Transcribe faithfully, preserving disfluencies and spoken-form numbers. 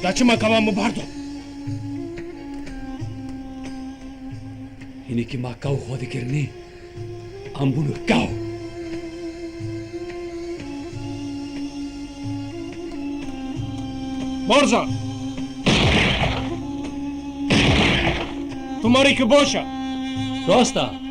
Te çima kawa min bardo? Hinekî ma kaw xwe dikirinî, em bûn kaw. Borza! Tu marî ki boş e. Rost e.